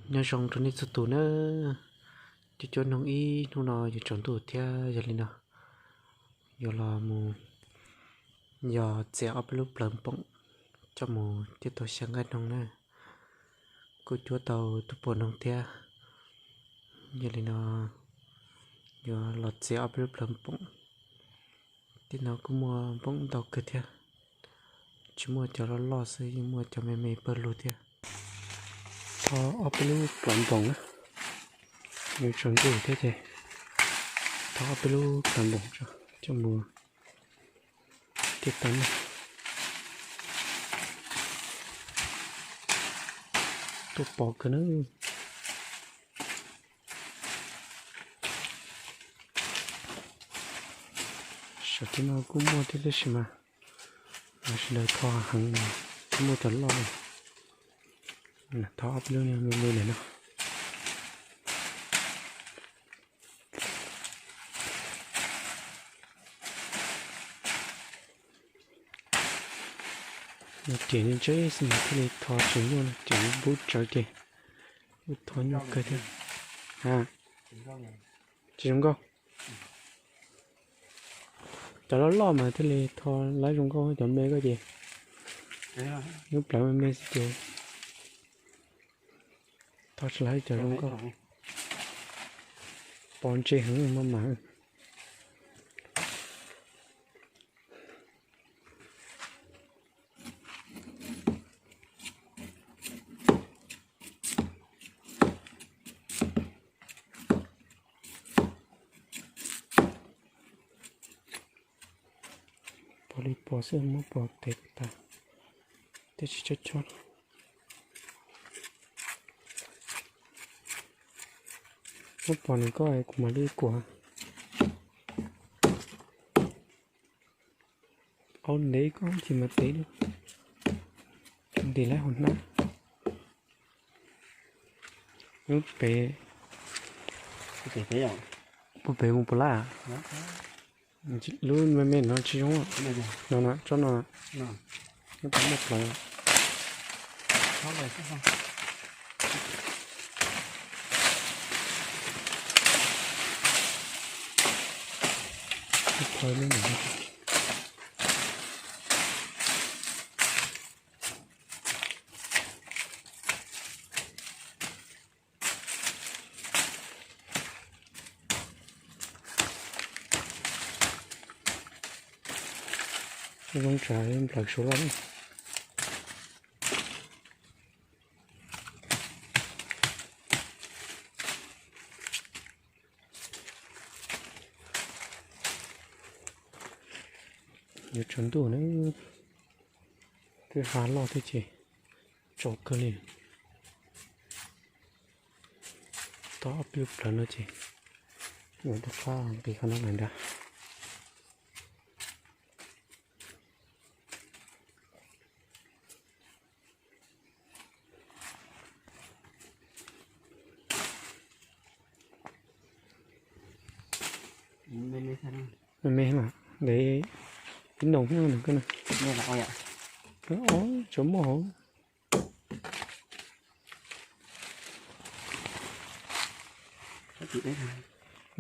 Nyob zoo rau nej txhua tus nawb. Cuab cuab noog ib hnub no yuav tsaus ntuj thiab, yog li no yuav los mus yos txiav ob peb lub plawv npoom coj mus thiaj tau xyaw nqaij noog na. Kuj cuab tau tus puas noog thiab, yog li no yuav los txiav ob peb lub plawv npoom. Tej no kuj muaj npoom ntau kawg thiab, tsis muaj cov loj loj xwb, yeej muaj cov me me pawg lug thiab. Tho ob peb lub plawv npoom na, yuav tsaus ntuj thiab ces tho ob peb lub plawv npoom coj mus thiaj tau noj. Tuaj pom kawg na. Saum tej no kuj muaj thiab tab sis mas sawv daws tho heev, kuj muaj cov loj. Tho ob peb lub me me no. Nws riam ntse xwb mas thiaj li tho tsis nyuaj, riam npub tsawv ces kuj tho nyuaj kawg thiab. Tsis zoo nkauj. Cov loj loj mas thiaj li tho lawv zoo nkauj, cov me ko ces lub plawv me me xwb ces tho tsis lawv cov zoo nkauj. Pos ntse heev maj mam. Pos li pos xwb, muab pos tev tas, tej tsis chob chob. Muab pos nws koj kuv mam li kuam. Au, ntev koj ces mas tev, ntim lawm hauv hnab. Lub pem, puag pem mus puas lab? Lub me me no tsis zoo. No na, tsob no, tsis muaj plawv. Zoo tsam nplawm suav loj. Yuav tsaus ntuj na, kwj ha loj thiab ces tsaus kawg li. Tho ob peb lub plawv no ces yuav rov qab nqis qhov no lawm ntag. Me me mas, ntev ib noo nws ko na. Tsuas muaj hauv.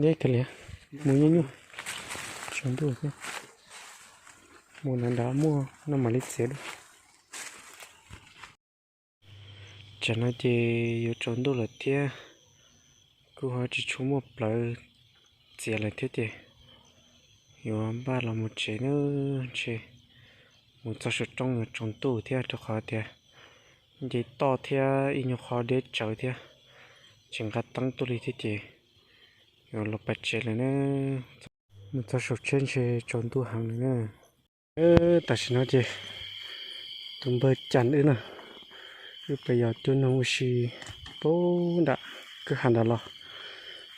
Neb kawg li, mus nyuaj nyuaj, tsaus ntuj thiab, mus nrad nrad muaj no mam li txiav dua. Tsam no ces yuav tsaus ntuj lawm thiab, kuj ho tsis tshua muaj plawv txiav lawm thiab ces yuav npaj los mus tsev na. Ntshe mus txog saum roob yuav tsaus ntuj thiab rau qhov tias nce toj thiab ib nyuag qho deb tsawv thiab, tsis nqa teeb tuaj li thiab ces yuav los pais tsev lawm na. Mus txog saum tsheb ntshe tsaus ntuj heev lawm na. Tam sim no ces tus npawg Cas wb no, wb pais yos cuab noog ua si puag nram kwj ha nrad los,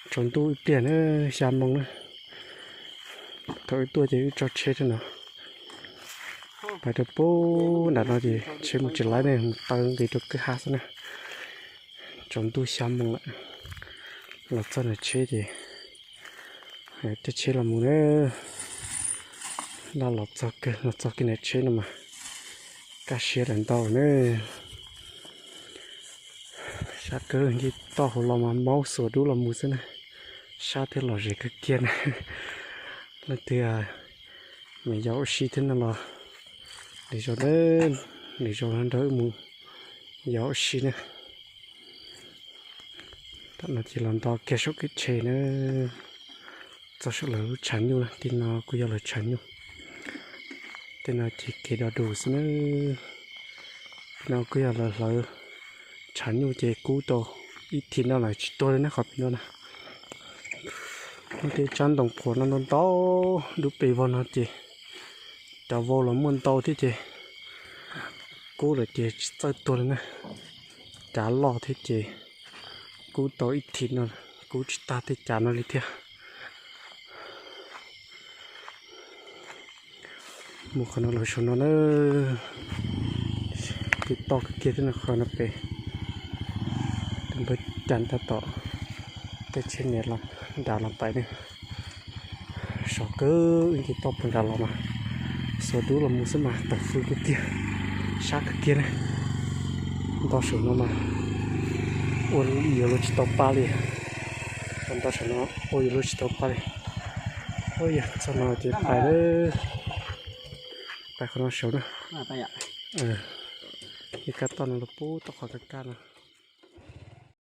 tsaus ntuj ib pliag na, xya moo na. Thaum wb tuaj ces wb tso tsheb rau no, pais rau puag nram no ces tsheb mus tsis laib ne, mus taw nqis rau kwj ha xwb na. Tsaus ntuj xya moo lawm, los txog nram tsheb ces caij tsheb los mus na. Laj los txog kawg, los txog kiag nram tsheb no mas kaj siab lawm ntau na. Sab kawg, nce toj hauv los mas maub xuas dub los mus xwb na. Sab thiab lom zem kawg kiag na. Leej twg me yog ua si thiab no los lwm zaus, lwm zaus nrog wb mus yos ua si na. Tam no ces los nto kiag saum kev tsheb na, txog saum lawv lub tshav nyuj na. Tej no kuj yog lawv tshav nyuj. Tej no ces kev do dus xwb na. Tej no kuj yog lawv hlawv tshav nyuj ces kub tau ib thim no lawm tsis tuag li na, qhov pem no na. Muaj tej tsab ntoo qhuav no ntau ntau, dub pes vog no ces cov vau los muaj ntau thiab ces kub lawm ces tsis txawj tuag li na. Cav loj thiab ces kub tau ib thim no, kub tsis tag tej cav no li thiab. Mus qhov no los saum no na, ces toj kawg kiag thiab no, qhov no pem tus npawg Cas tab tom tej tsheb niam los nram los pais ne. Sov kawg, wb nce toj puag nram los mas xuas dub los mus xwb mas tawm fw tiag tiag, sab kawg kiag ne. Nto saum no mas ua yuav luag tsis tau pa li, nto saum no ua yuav luag tsis tau pa li. Ua yog txog no ces pais lawm, pais qhov no saud na. Ib kab toj no los puag tom qhov kaj kaj no.